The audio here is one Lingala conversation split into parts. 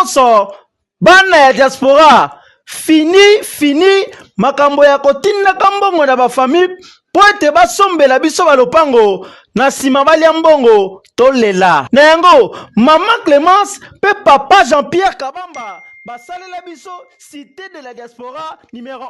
nyonso bana ya diaspora, fini fini makambo ya kotindaka mbongo na bafamille mpo ete basombela biso balopango, na nsima balia mbongo tolela. Na yango, mama Clémence mpe papa Jean-Pierre Kabamba basalela biso Cité de la Diaspora numéro 1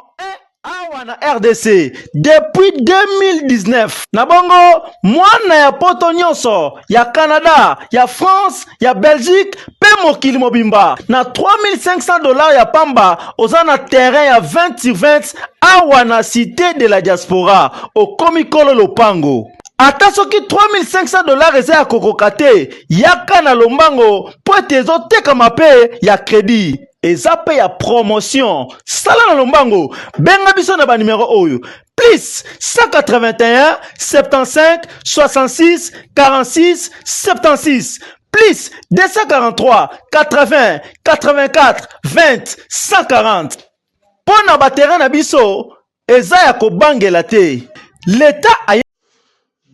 awa na RDC depuis 2019. Na bongo, mwana ya poto nyonso, ya Canada, ya France, ya Belgique mpe mokili mobimba, na 3500 $ ya pamba, oza na terrain ya 20 sur 20 awa na Cité de la Diaspora. Okomi kolo lopango. Ata soki 3500 $ eza ya kokoka te, yaka na lombango mpo ete ezotekama mpe ya crédit, eza mpe ya promotion. Sala na lombango, benga biso na banimero oyo: plus 181 75 66 46 76, plus 243 80 84 20 140. Mpo na baterrain na biso eza ya kobangela te, leta aye.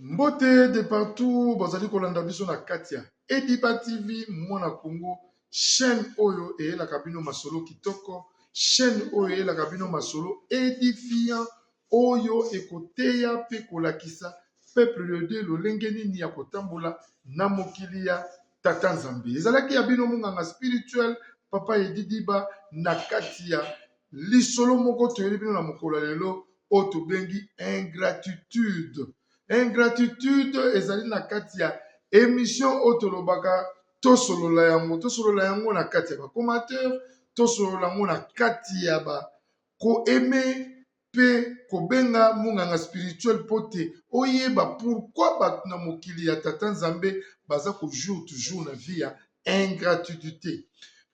Mbote de partout bazali kolanda biso na kati ya Ediba TV Mwana Congo, chaîne oyo eyelaka bino masolo kitoko, chaîne oyo eyelaka bino masolo édifiant, oyo ekoteya mpe kolakisa peuple de Dieu lolenge nini ya kotambola na mokili ya Tata Nzambe. Ezalaki ya bino monganga spirituel, papa Edidiba, na kati ya lisolo moko toyeli bino na mokolo ya lelo oyo tobengi ingratitude. Ingratitude ezali na kati ya émission oyo tolobaka tosolola yango, tosolola yango na kati ya bacommentaire, tosolola yango na kati ya bakoaimer mpe kobenga monganga spirituel mpo te oyeba pourquoi bato na mokili ya Tata Nzambe baza kojouer toujours na vie ya ingratitude.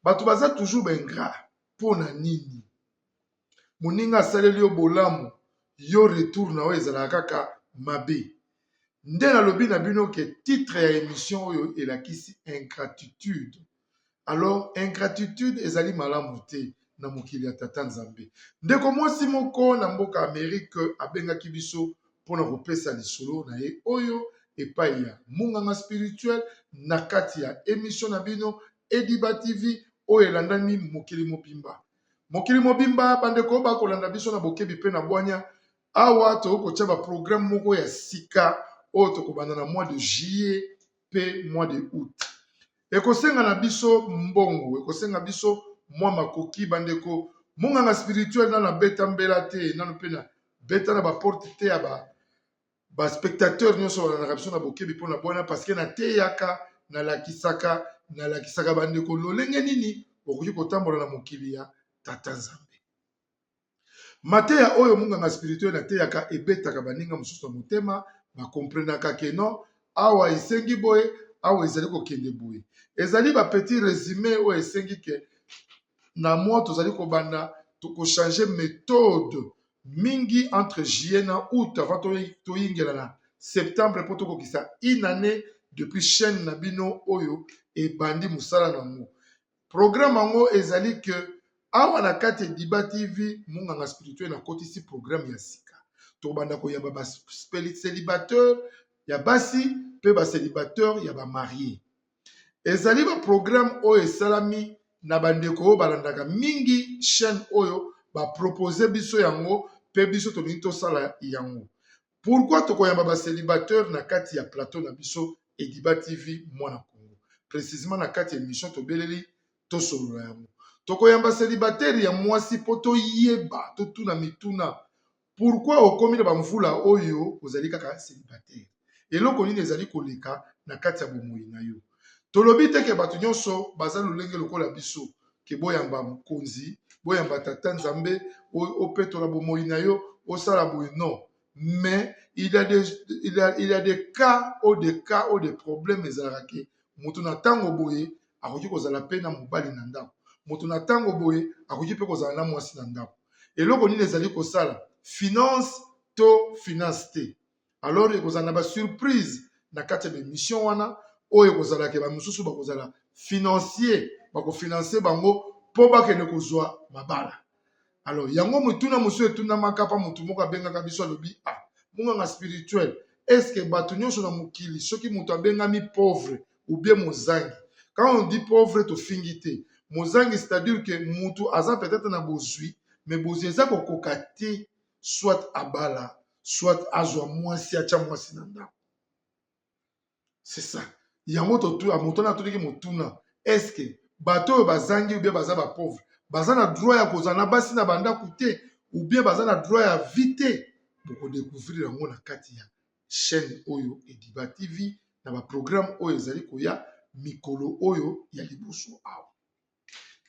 Bato baza toujours baingrat. Mpo na nini? Moninga asaleli yo bolamu, yo retour na yo ezalaka kaka mabe. Nde nalobi na bino ke titre ya émission oyo elakisi ingratitude. Alors, ingratitude ezali malamu te na mokili ya Tata Nzambe. Ndeko mwasi moko na mboka Amerike abengaki biso mpona kopesa lisolo na ye oyo epai ya monganga spirituel na kati ya émission na bino Ediba TV oyo elandami mokili mobimba, mokili mobimba. Bandeko bakolanda biso na bokebi mpe na bwanya, awa tokoki kotia baprogramme moko ya sika oyo tokobanda na mois de juillet mpe mois de août. Ekosenga na biso mbongo, ekosenga biso mwa makoki. Bandeko, monganga spirituel nano abeta mbela te, nano mpe na beta na baporte te ya ba baspectateur nyonso balandaka biso na bokebi mpona bwana, parce que nateyaka, nalakisaka, nalakisaka bandeko lolenge nini okoki kotambola na mokili ya Tata Nzambe. Mateya oyo monganga spirituel nateyaka ebetaka baninga mosusu na motema, bakomprenaka ke non, awa esengi boye, awa ezali kokende boye. Ezali bapetit résumé oyo esengi ke na mwa tozali kobanda, tokochange méthode mingi entre juillet na août avant toyingela na septembre mpo tokokisa une année depuis chaîne na bino oyo ebandi mosala nango. Programme yango ezali ke awa na kati ya Ediba TV, monganga spirituel nakotisi programme ya sika. Tobanda koyamba bacélibataire ya basi mpe bacélibataire ya bamarié. Ezali baprogramme oyo esalami na bandeko oyo balandaka mingi chaîne oyo, bapropose biso yango mpe biso tolingi tosala yango. Pourquoi tokoyamba bacélibataire na kati ya plateau na biso Ediba TV Mwana Congo, précisement na kati ya émission tobeleli tosolola yango? Tokoyamba célibataire ya mwasi mpo toyeba, totuna mituna: pourquoi okomi na bamvula oyo ozali kaka célibataire? Eloko nini ezali koleka na kati ya bomoi na yo? Tolobi te ke bato nyonso baza lolenge lokola biso, ke boyamba mokonzi, boyamba Tata Nzambe, opetola bomoi na yo, osala boye. Non, mais il y a des cas ou des cas ou des problèmes ezalaka ke moto na ntango boye akoki kozala mpe na mobali na ndako, moto na ntango boye akoki mpe kozala na mwasi na ndako. Eloko nini ezali kosala? Finance to finance te. Alors, ekozala na basurprise na kati ya baémission wana oyo ekozalaka. Bamosusu bakozala financier, bakofinanse bango mpo bakende kozwa mabala. Alors, yango motuna mosusu etunamaka mpa motu moko abengaka biso, alobi: "Ah, monganga spirituel, est-ce bato nyonso na mokili, soki moto abengami pauvre ou bien mozangi?" Quand on dit pauvre, tofingi te. Mozangi, c'est-à-dire que mutu aza peut-être na bozwi, mais bozwi eza kokoka te, soit abala, soit azwa mwasi, atya mwasi na ndako. C'est ça. Yango moto wana atuniki motuna: est-ce bato oyo bazangi ou bien baza bapauvre baza na droit ya kozala na basi na bandako te, ou bien baza na droit ya vie te? Bokodécouvrir yango na kati ya chaîne oyo Ediba TV, na baprogramme oyo ezali koya mikolo oyo ya liboso awa.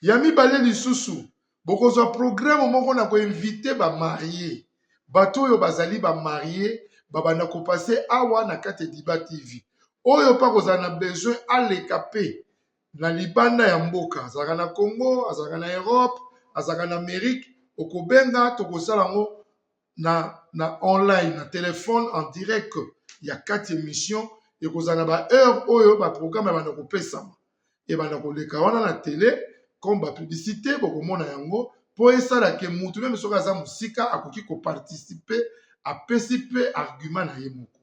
Ya mibale lisusu, bokozwa programme moko na koinviter bamariés, bato oyo bazali bamariés, babanda kopasser awa na kati ya Ediba TV. Oyo mpa kozala na besoin aleka mpe na libanda ya mboka, azalaka na Congo, azalaka na Europe, azalaka na Amérique, okobenga, tokosala yango na online, na telefone, en direct ya kati. Émission ekozala na baheure oyo baprogramme ebanda kopesama, ebanda koleka wana na tele comme bapublicité. Bokomona yango mpo esalake mutu même soki aza mosika akoki koparticiper, apesi mpe argument na ye moko.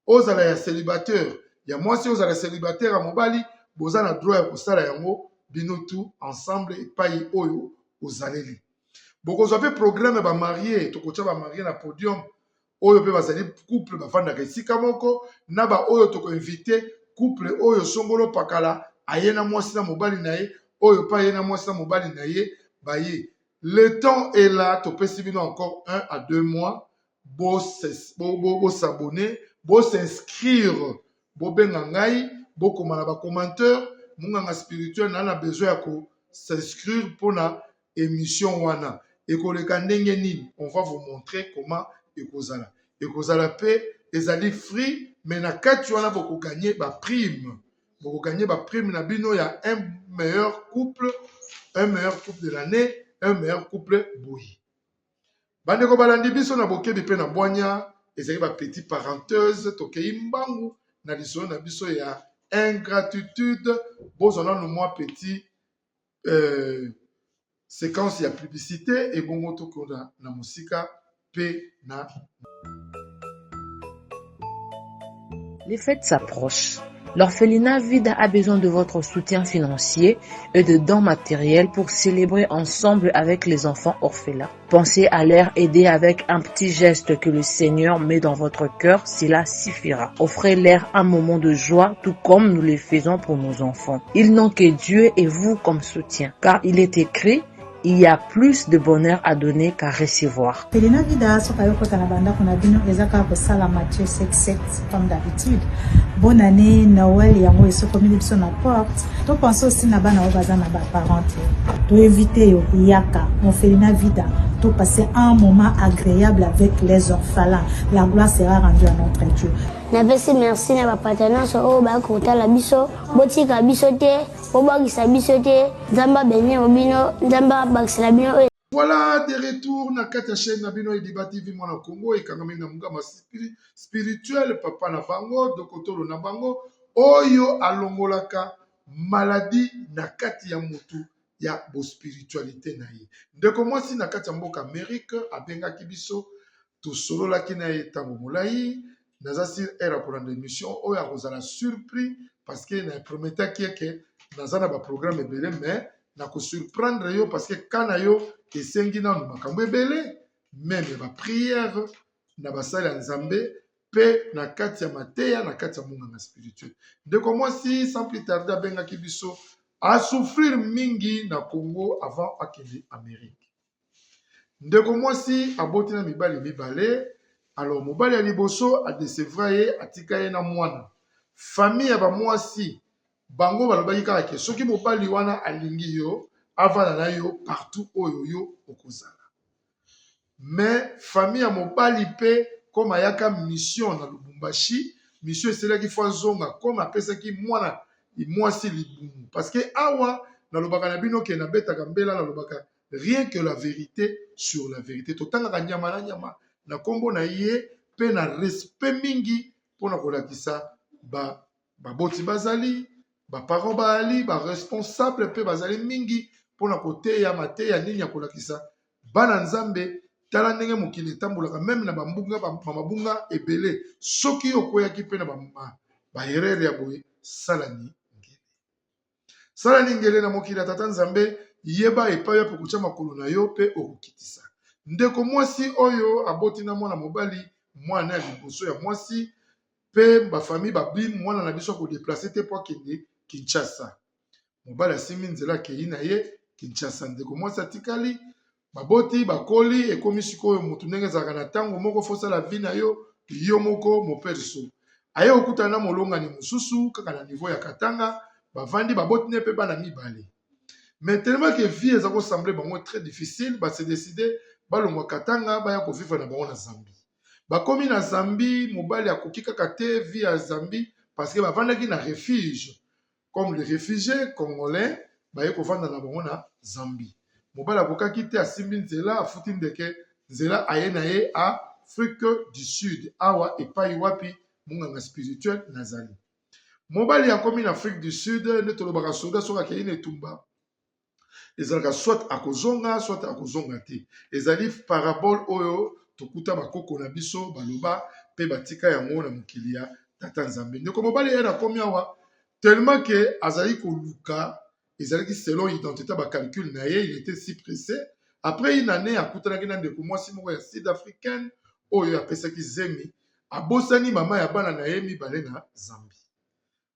Ozala ya célibataire ya mwasi, ozala célibataire ya mobali, boza na droit ya kosala yango bino tout ensemble epai oyo ozaleli. Bokozwa mpe programme ya bamariés, tokotia bamariés na podium, oyo mpe bazali couple bafandaka esika moko na baoyo tokoinviter couple oyo songolo pakala aye na mwasi na mobali na ye, oyo mpe aye na mwasi na mobali na ye. Baye, le temps est là. Topesi bino encore 1 à 2 mois. Bos'abonner, bos'inscrire, bobenga ngai, bokoma na bacommentaire: monganga spirituel, na besoin ya kos'inscrire mpona émission wana. Ekoleka ndenge nini? On va vous montrer comment ekozala. Ekozala mpe ezali free, mais na kati wana bokogagner baprime, bokogagner baprime na bino ya un meilleur couple, un meilleur couple de l'année, un meilleur couple boye. Bandeko balandi biso na bokebi mpe na bwanya, ezali bapetit parenthèse. Tokei mbangu na lisolo na biso ya ingratitude. Bozwa nanu mwa petit séquence ya publicité, ebongo tokenda na mosika mpe na Les fêtes s'approchent. L'orphelinat Vida a besoin de votre soutien financier et de dons matériels pour célébrer ensemble avec les enfants orphelins. Pensez à leur aider avec un petit geste que le Seigneur met dans votre cœur, cela suffira. Offrez-leur un moment de joie, tout comme nous le faisons pour nos enfants. Ils n'ont que Dieu et vous comme soutien, car il est écrit: il y a plus de bonheur à donner qu'à recevoir. Orphelinat Vida, soki ayokota na bandako na bino, eza kaka kosala Matthieu 77 comme d'habitude. Bonne année, Noël yango esokomeli biso na porte. Topense aussi na bana oyo baza na baparent te. Toinvite yo, yaka orphelinat Vida, topasser un moment agréable avec les orphelins. La gloire sera rendue à notre Dieu. Napesi merci na bapata nyonso oyo baya kotala biso. Botika biso te, bobwakisa biso te. Nzambe abénir bino, Nzambe abakisela bino oyo. Voilà, de retour na kati ya chaîne na bino Ediba TV Mwana Congo, ekangami na monganga spirituel, papa na bango, dokotolo na bango, oyo alongolaka maladie na kati ya motu ya bospiritualité na ye. Ndeko mwasi na kati ya mboka Amérique abengaki biso, tosololaki na ye ntango molai. Naza sûr ere akolanda émission oyo akozala surpris, parce que na prometaki eke naza na baprogramme ebele, mais nakosurprendre yo, parce que ka na yo esengi nanu makambo ebele, même ya baprière na basali ya Nzambe mpe na kati ya mateya na kati ya monganga spirituel. Ndeko mwasi, sans plus tarder, abengaki biso, asouffrir mingi na Congo avant akende Amérique. Ndeko mwasi aboti na mibali mibale. Alors mobali ya liboso adécevoir ye, atika ye na mwana. Famille ya bamwasi bango balobaki kaka ke soki mobali wana alingi yo, avanda na yo partout oyo yo okozala. Mais famille ya mobali mpe, comme ayaka mission na Lubumbashi, mission eselaki, faut azonga. Comme apesaki mwana mwasi libumu, parce que awa nalobaka na bino ke nabetaka mbela, nalobaka rien que la vérité sur la vérité. Totangaka nyama na nyama na nkombo na ye mpe na respect mingi mpona kolakisa baboti bazali, baparent bazali baresponsable mpe bazali mingi mpona koteya mateya nini ya kolakisa bana Nzambe. Tala ndenge mokili etambolaka, même na bambunga, bamabunga ebele. Soki okweyaki mpe na baerreur ya boye, salani ngele. Sala lingele na mokili ya Tata Nzambe, yeba epai wapi okotya makolo na yo mpe okokitisa. Ndeko mwasi oyo aboti na mwana mobali, mwana ya liboso ya mwasi, mpe bafamille babi mwana na biso akodeplace te mpo akende Kinshasa. Mobali asimbi nzela akei na ye Kinshasa, ndeko mwasi atikali, baboti bakoli, ekomi sikoyo motu ndenge ezalaka na ntango moko fosala vie na yo yo moko moperso. Aye kokutana na molongani mosusu kaka na niveau ya Katanga, bavandi baboti ne mpe bana mibale. Mais tellement que vie eza kosemble bango très difficile, ba se décider balongwa Katanga baya kovivre na bango na Zambie. Bakomi na Zambie, mobali akoki kaka te vie ya Zambie parce que bavandaki na refuge comme les refugies congolais baye kovanda na bango na Zambie. Mobali akokaki te, asimbi nzela, afuti ndeke nzela, aye na ye Afrique du Sud, awa epai wapi monganga spirituel nazali. Mobali akomi na Afrique du Sud, nde tolobaka soda soki akei na etumba ezalaka soit akozonga soit akozonga te. Ezali parabole oyo tokuta bakoko na biso baloba mpe batika yango na mokili ya Tata Nzambe. Ndeko mobali ye akomi awa tellement que azali koluka, ezalaki selon identité ba calcul na ye, il était si pressé. Après une année akutanaki na ndeko mwasi moko ya sud africaine oyo apesaki zemi, abosani mama ya bana na ye mibale na Zambie.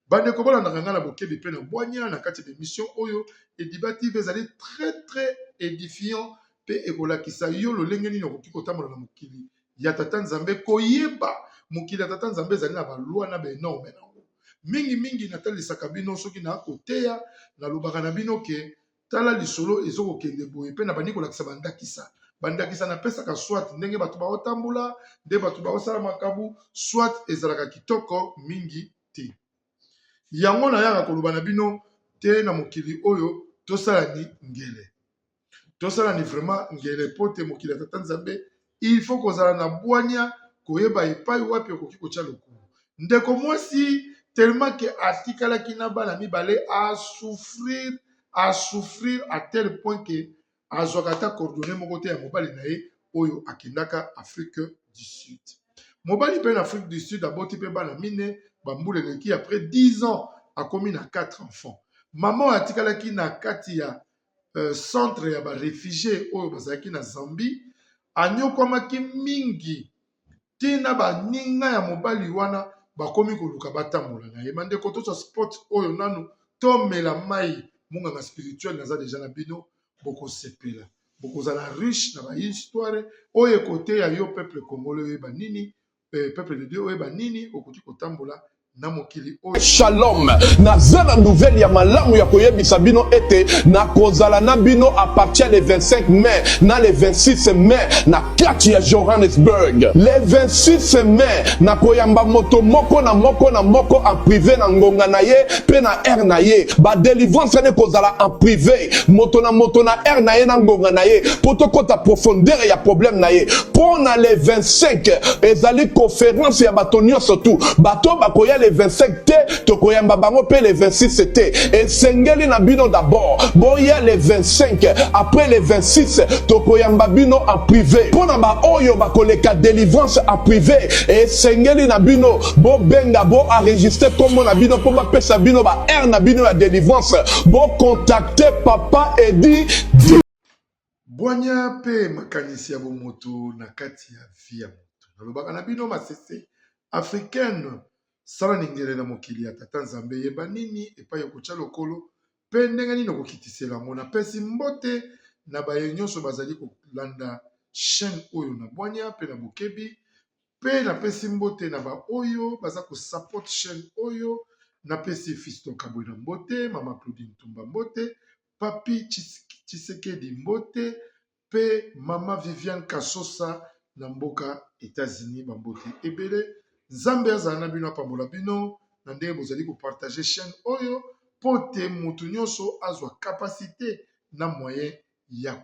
Bandeko bolandaka ngai na bokebi mpe na bwanya na kati ya emission oyo Ediba TV ezali très très édifiant mpe ekolakisa yo lolenge nini okoki kotambola na mokili ya Tata Nzambe. Koyeba mokili ya Tata Nzambe ezali na balwa na baenorme na yango. Mingi mingi natalisaka bino soki na koteya, nalobaka na bino ke tala lisolo ezokokende boye mpe nabandi kolakisa bandakisa. Bandakisa napesaka soit ndenge bato baotambola, nde bato baosala makambo, soit ezalaka kitoko mingi te. Yango nayaka koloba na bino te na mokili oyo tosala ni ngele. Tosala ni vraiment ngele po te mokili ya Tata Nzambe il faut kozala na bwanya, koyeba epai wapi okoki kotia lokolo. Ndeko mwasi tellement que atikalaki na bana mibale, a souffrir, a souffrir à tel point que azwaka ata coordonnées moko te ya mobali na ye oyo akendaka Afrique du Sud. Mobali mpe na Afrique du Sud aboti mpe bana mine, bambula eleki après 10 ans akomi na 4 enfants. Mama oyo atikalaki na kati ya centre ya ba réfugiés oyo bazalaki na Zambie anyokwamaki mingi tina baninga ya mobali wana bakomi koluka batambola na ye. Bandeko, tozwa spot oyo nanu tomela mai. Monganga spirituel naza deja na bino, bokosepela, bokozala riche na bahistoire oyo ekoteya yo peuple congolais oyeba nini, peuple de Dieu oyeba nini okoki kotambola na mokili oyo. Shalom, naza na nouvelle ya malamu ya koyebisa bino ete nakozala na bino à partir le 25 mai na le 26 mai na kati ya Johannesburg. Le 26 mai nakoyamba moto moko na moko na moko en privé na ngonga na ye mpe na heure na ye. Ba délivrance wana ekozala en privé, moto na moto na heure na ye na ngonga na ye, mpo tokɔta profondeur ya problème na ye. Mpo na le 25 ezali conférence ya bato nyonso tu. Bato bakoya le 25 te, tokoyamba bango mpe le 26 te. Esengeli na bino d'abord boya le 25, après le 26 tokoyamba bino en privé. Mpo na baoyo bakoleka délivrance en privé, esengeli na bino bobenga, boenregistre nkombo na bino mpo bapesa bino ba heure na bino ya délivrance. Bocontacte Papa Edi. Bwanya mpe makanisi ya bomoto na kati ya vie ya moto. Nalobaka na bino masese africaine, sala ningele na mokili ya Tata Nzambe, yeba nini epai okotya lokolo mpe ndenge nini okokitisela yango. Napesi mbote na baye nyonso bazali kolanda chaîne oyo na bwanya mpe na bokebi, mpe napesi mbote na baoyo baza kosupport chaîne oyo. Napesi Fiston Kabwena mbote, Mama Claudine Tumba mbote, Papi Tshisekedi mbote, mpe Mama Viviane Kasosa na mboka États-Unis bambote ebele. Nzambe azala na bino, apambola bino na ndenge bozali kopartage chaîne oyo mpo te motu nyonso azwa capacité na moyen ya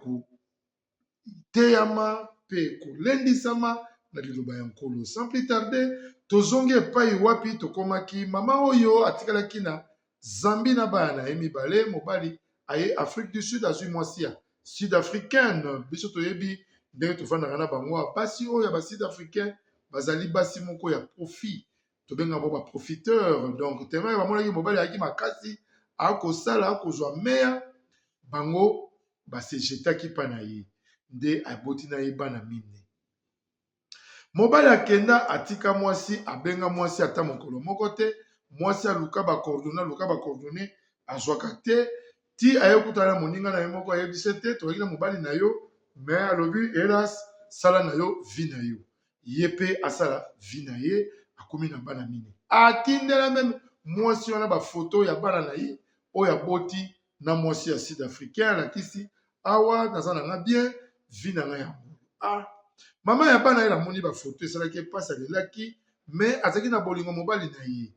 koteyama mpe kolendisama na liloba ya Nkolo. Sans plus tarder, tozongi epai wapi tokomaki. Mama oyo atikalaki na Zambie na bana na ye mibale, mobali aye Afrique du Sud, azwi mwasi ya sud africaine. Biso toyebi ndenge tovandaka na bango, basi oyo ya ba sud africain bazali basi moko ya profit, tobengaka bango baprofiteur. Donc tellement bamonaki mobali ayaki makasi, Akosala, akozwa meya. Bango ba se jetaki pa na ye nde aboti na ye bana mine. Mobali akenda atika mwasi, abenga mwasi ata mokolo moko te. Mwasi aluka ba coordonnees, aluka ba coordonnees, azwaka te. Ti aye kokutana na moninga na ye moko, ayebisi ye te, tozalaki na mobali na yo, mais alobi helas, sala na yo vie na yo. Ye pe asala vie na ye, akomi na bana mine. Atindela meme mwasi wana ba photos ya bana na ye oyo aboti na mwasi ya sud africain, alakisi awa naza na nga bien, vie na nga yango. Ah, mama ya bana ye namoni ba photo esalaki ye mpasi, alelaki, mais azalaki na bolingo mobali na ye.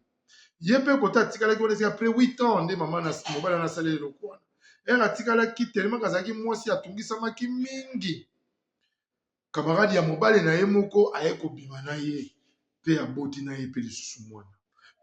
Ye mpe kota atikalaki wana esika après 8 ans nde mama na mobali wana asali eloko wana. Ere atikalaki tellement azalaki mwasi atungisamaki mingi. Camarade ya mobali na ye moko aye kobima na ye mpe aboti na ye mpe lisusu mwana.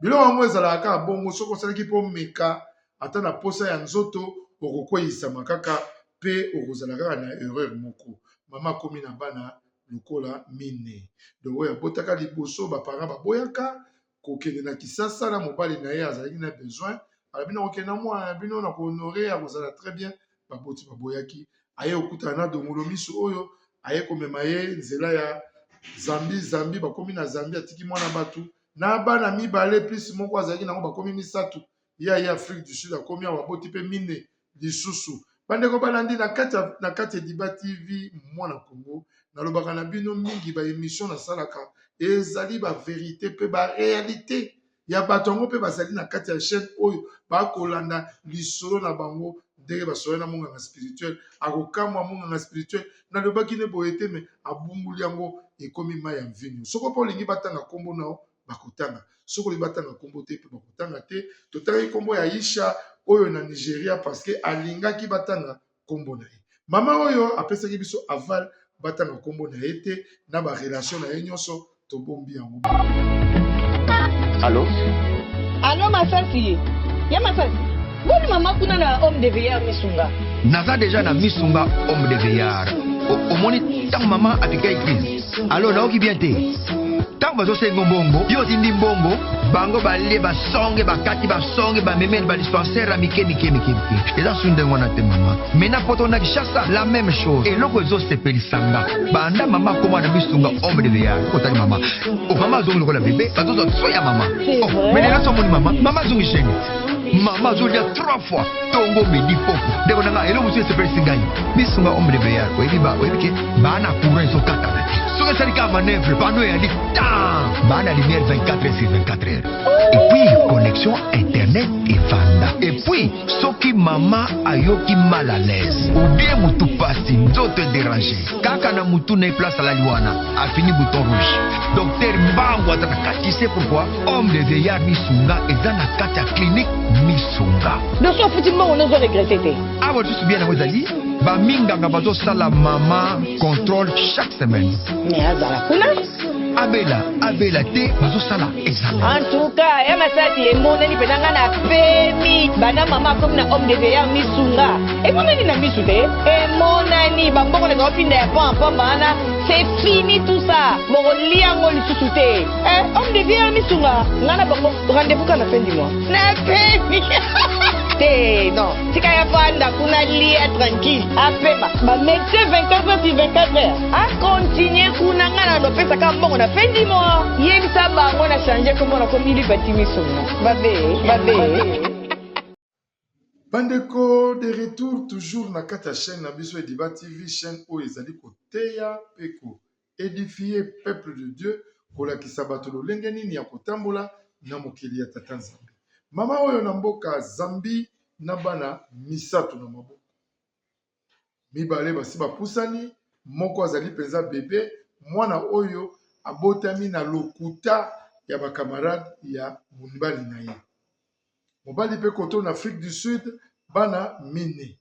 Biloko yango ezalaka kaka bongo, soki osalaki mpo omeka ata na posa ya nzoto, okokweyisama kaka mpe okozala kaka na erreur moko. Mama akomi na bana lokola mine. Donc oyo abotaka liboso ba parents baboyaka kokende na Kisasa na mobali na ye azalaki na besoin, alobi nakokende na mwana na bino na ko honorer akozala très bien, baboti baboyaki. Aye kokutana na dongolo misu oyo aye komema ye nzela ya Zambie, Zambie bakomi na Zambie, atiki mwana batu na bana mibale plus moko azalaki nango bakomi misato. Ye aye Afrique du Sud akomi awa aboti pe mine lisusu. Bandeko balandi na kati ya na kati ya Ediba TV mwana Congo, nalobaka na bino mingi ba emission nasalaka ezali ba verite pe ba realite ya bato yango pe bazali na kati ya chaîne oyo bakolanda lisolo na bango ndenge basololi na monganga spirituel. Akokamwa monganga spirituel, nalobaki ne boye te, me abunguli yango ekomi mai ya mvinyo. Soko pe olingi batanga kombo na yo, bakotanga. Soki olingi batanga kombo te pe bakotanga te. Totangaki kombo ya Aisha oyo na Nigeria parce que alingaki batanga kombo na ye. Mama oyo apesaki biso aval batanga kombo na ye te na ba relation na ye nyonso tobombi yango. Allo? Allo Masasi? Ya Masasi? Boni mama kuna na homme de veillard Misunga? Naza deja na Misunga homme de veillard. Omoni ntango mama apikaki crise. Allo nayoki bien te. Ntango bazosenga mbongo, yo otindi mbongo, bango balie basonge bakati basonge bamemeli ba dispensaire ya mike mike mike mike. Eza su ndenge wana te mama. Mena poto na Kinshasa la même chose. Eloko ezosepelisa nga banda mama akoma na Misunga homme de veillard. Otali mama. Oh, mama azongi lokola bebe, bazozwa soin ya mama. Oh, mais lelo somoni mama, mama azongi jeune. Mama azolia trois fois tongo midi poko. Ndeko na nga eloko mosusu esepelisi ngai. Misunga homme de veillard, oyebi ba oyebi ke ba na courant ezokatana te. Soki esali kaka manœuvre, panneau eyali tan. Ba na lumière 24 heures sur 24 heures. Et puis connexion internet evanda. Et puis soki mama ayoki mal à l'aise ou bien mutu pasi nzoto edérange kaka na mutu na ye place alali wana afini bouton rouge docteur mbangu aza na kati. Tu sais pourquoi? Homme de vieillard Misunga eza na kati ya clinique Misunga. Donc soki ofuti mbongo nde ozo regrette te. Awa lisusu bien yango ezali ba minganga bazosala mama contrôle chaque semaine. Mais azala kuna. Abela abela te bazosala examen. En tout cas ya masasi emonani mpenza nga na pemi banda mama akomi na homme de vieillard Misunga emonani na misu te emonani ba mbongo na otinda ya pamba pamba wana c'est fini tout ça bokolia yango lisusu te. Eh, homme de vie misunga nga na bango rendez-vous kaka na fin du mois na pemi te non tika ya fanda kuna lia tranquille apema ba médecin 24 heures sur 24 heures acontinue kuna nga na nopesaka mbongo na fin du mois yebisa bango na change kombo na komi lipati misunga babe babe. Bandeko de retour toujours na kati ya chaîne na biso Ediba TV, chaîne oyo ezali koteya mpe ko edifier peuple de Dieu, kolakisa bato lolenge nini ya kotambola na mokili ya Tata Nzambe. Mama oyo na mboka Zambie na bana misato na maboko. Mibale basi bapusani, moko azali mpenza bebe, mwana oyo abotami na lokuta ya ba camarade ya mobali na ye. Mobali mpe koto na Afrique du Sud, bana mine.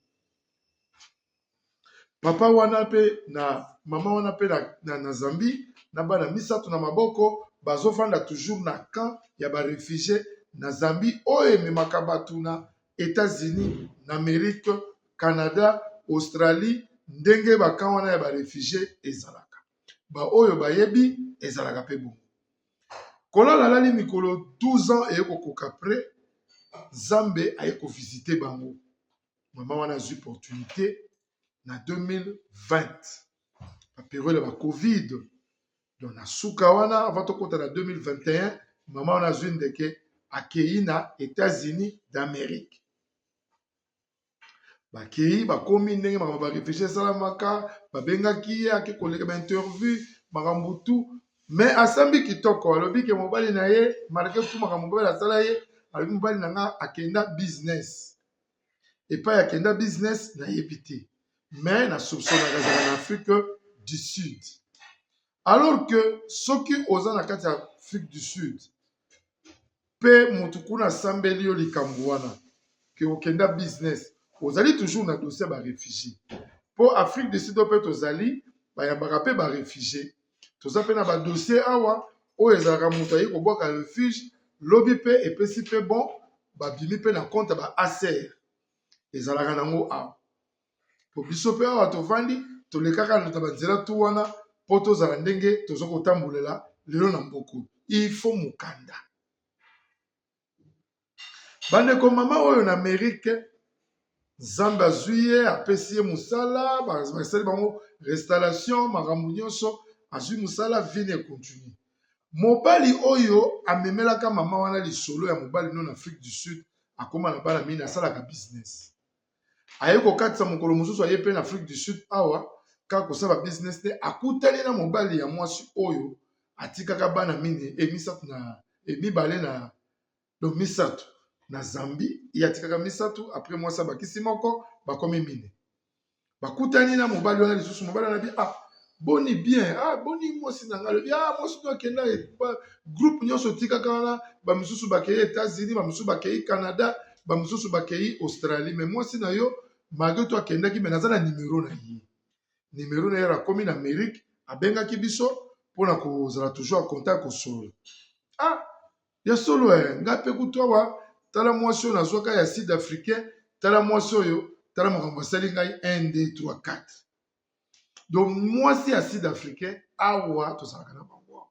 Papa wana mpe na mama wana mpe na, na, na Zambie na bana misato na maboko bazofanda toujours na camp ya ba refugies na Zambie oyo ememaka bato na Etats-Unis, na Amerique, Canada, Australie ndenge ba camp wana ya ba refugies ezalaka. Ba oyo bayebi ezalaka mpe bongo. Kolala alali mikolo 12 ans eye kokoka après. Nzambe aye kovisite bango. Mama wana azwi opportunité na 2020, baperiode ya ba Covid. Donc na suka wana, avant tokota na 2021, mama wana azwi ndeke, akei na États-Unis d'Amérique. Bakei, bakomi, ndenge makambo baréfugiés esalamaka, babengaki ye, ake koleka bainterview, makambo tu. Mais asambi kitoko, alobi ke mobali na ye, malgré tout makambo mobali asala ye, alobi: "Mobali na nga akenda business. Epai akenda business, nayebi te, mais na soupçonnaka ezala na Afrique du Sud." Alors que soki oza na kati ya Afrique du Sud mpe motu kuna asambeli yo likambo wana ke okenda business, ozali toujours na dossier ya baréfugiés, mpo Afrique du Sud mpe tozali, bayambaka mpe baréfugiés. Toza mpe na badossier awa oyo ezalaka moto aye kobwaka refuge, lobi mpe epesi mpe bon, babimi mpe na compte ya ba ACR. Ezalaka nango awa, po biso mpe awa tovandi, tolekaka na banzela tu wana mpo tozala ndenge toza kotambolela lelo na mboka. Il faut mokanda, bandeko. Mama oyo na Amerike, Nzambe azwi ye, apesi ye mosala, basali bango restauration, makambo nyonso, azwi mosala, vie na econtinue. Mobali oyo amemelaka mama wana lisolo ya mobali no na Afrique du Sud, akóma na bana mine, asalaka business. Aye kokatisa mokolo mosusu, aye mpe na Afrique du Sud awa kaka kosala business te, akutani na mobali ya mwasi oyo atikaka bana mine e misato na e mibale na do misato na Zambie. Ye atikaka misato, après mwasi abakisi moko, bakomi mine. Bakutani na mobali wana lisusu. Mobali wana bi: "Ah, boni bien? Ah, boni mwasi na ngai?" Alobi: "Ah, mwasi no akenda groupe nyonso otikaka wana, bamisusu bakei États-Unis, bamisusu bakei Canada, bamisusu bakei Australie, mais mwasi na yo, malgré to akendaki, mais naza na nimero na ye." Nimero na ye, akomi na Amérique, abengaki biso mpona kozala toujours en contact, kosolola. "Ah, ya solo e, ngai mpe kutu awa, tala mwasi oyo nazwaka ya sud africain, tala mwasi oyo, tala makambo asali ngai 1 2 3 4." Donc mwasi ya sud africain awa, tozalaka na bango awa,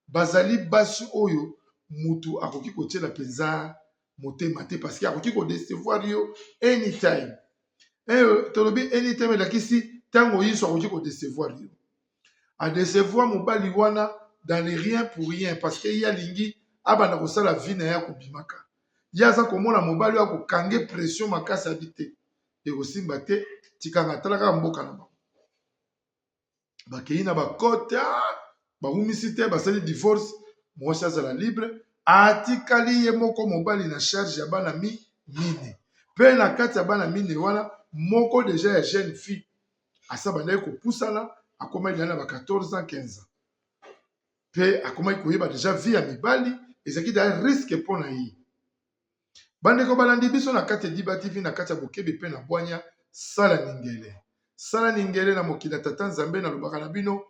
bazali basi oyo mutu akoki kotiela mpenza motema te, parce que akoki kodecevoir yo anytime. Tolobi anytime, elakisi ntango yiso akoki kodecevoir yo. Adecevoir mobali wana dans le rien pour rien, parce que ye alingi abanda kosala vie na ye, akobimaka. Ye aza komona mobali oyo akokange pression makasi, abi te, ekosimba te, tikanga. Tala kaka mboka na bango, bakei na bakote, bawumisi te, basali divorce. Mwasi azala libre, atikali ye moko mobali na charge ya bana mi mine. Mpe na kati ya bana mine wana, moko déjà ya jeune fille asa bandaki kopusana, akomaki na ba 14 ans, 15 ans, mpe akomaki koyeba déjà vie ya mibali. Ezalaki déjà risque mpo na ye. Bandeko balandi biso na kati ya Diba TV, na kati ya bokebi mpe na bwanya, sala ningele, sala ningele na mokili ya Tata Nzambe. Nalobaka na bino.